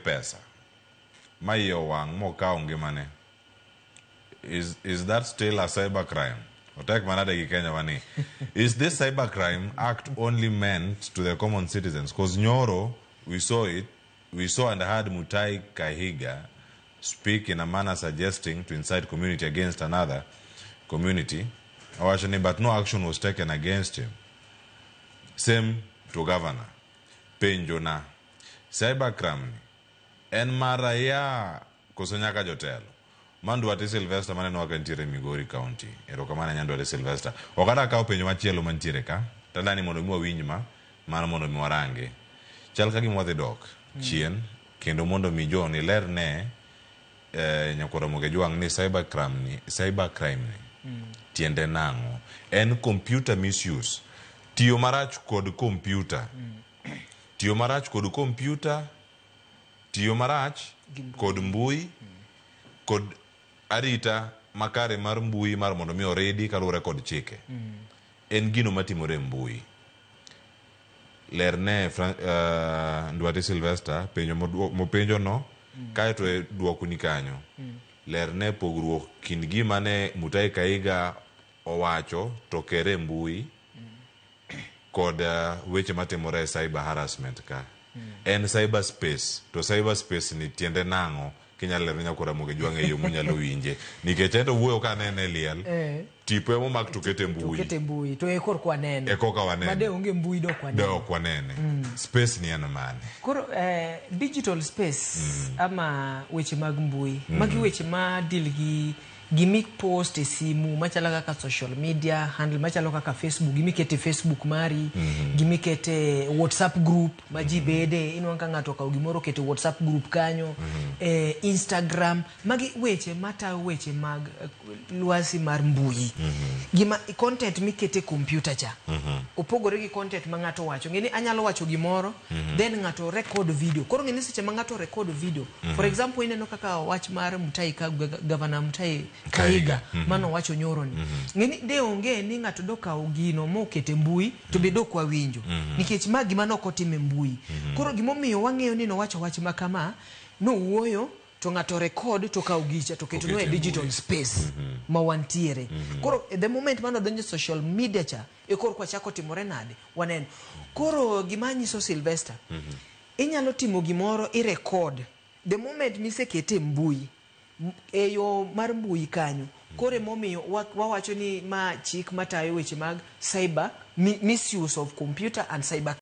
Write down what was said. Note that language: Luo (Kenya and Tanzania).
pesa ma iye owang' mokawo ngimane, is that still a cyber crime? Otek manade gi Kenya wani. Is this Cyber Crime Act only meant to the common citizens? Because nyoro we saw it, we saw and heard Mutai Kahiga speak in a manner suggesting to incite community against another community. Owacho ni, but no action was taken against him. Same to governor. Penjo na, cybercrime ni en mar raia koso nyaka jotelo? Ma Ndwati Sylvester maneno ka nitiere Migori County. Erokamano ahinya, Ndwati Sylvester. Ok adwa kawo penjo machielo mantiere ka. Tadani mondo mi wawinj ma, mano mondo mi warange. Chal ka gima wadhi dok chien kendo mondo mi John ilerne nyakwar Ramogi Ajwang' ni cybercrime ni tiende nang'o? En computer misuse. Tiyo marach kod computer. Tiyo marach kod computer, tiyo marach kod mbui, kod arita makare mar mbui mar mondo mi oridi kaluwore kod chike. En gino matimore e mbui. Lerne Ndwati Sylvester penjo mopenjo no, kaeto e dwokoni kanyo. Lerne pogruok kind gima ne Mutai Kaiga owacho to kere e mbui kod weche matimore e cyber harassment ka. En cyber space, to cyber space ni tiende nang'o? Kinyalo lero nyakwar Ramogi Ajwang' e yo munyalo winje. Nikech en to wuoyo ka anene e liel, tipo emomak to kete mbui. To kete mbui to e korka wanene. E koka wanene. Made onge mbui dok wanene. De ok wanene. Space ni en mane? Koro digital space ama weche mag mbui, magi weche ma deal gi gimi post e simu machalo kaka social media handle, machalo kaka Facebook, gimikete Facebook mari, gimikete WhatsApp group ma ji bede. Inwang'o ka ng'ato okawo gimoro oketo e WhatsApp group kanyo, Instagram. Magi weche matayo weche mag lwasi mar mbui. Gima content mikete e computer cha opogore gi content ma ng'ato wacho. Ng'eni anyalo wacho gimoro, then ng'ato record video. Koro ng'eni seche ma ng'ato record video, for example, ineno kaka wach mar Mutai ka Governor Mutai Kaiga mano wacho nyoro ni, ng'eni de onge ni ng'ato dokawo gino mokete mbui to be dok wawinjo, nikech ma gima nok otim e mbui. Koro gimomiyo wang'eyo ni nowacho wach ma kama, nowuoyo to ng'ato record to kawo gicha to keto no e Okete e digital mbui. space ma wantiere. Koro the moment mano donjo e social media cha e koro kwachako timore nade waneno. Koro gima nyiso Sylvester, inyalo timo gimoro, i record, the moment misekete e mbui, e yo mar mbui kanyo, koro emomiyo wawacho ni ma chik matayo weche mag cyber misuse of computer and cyber.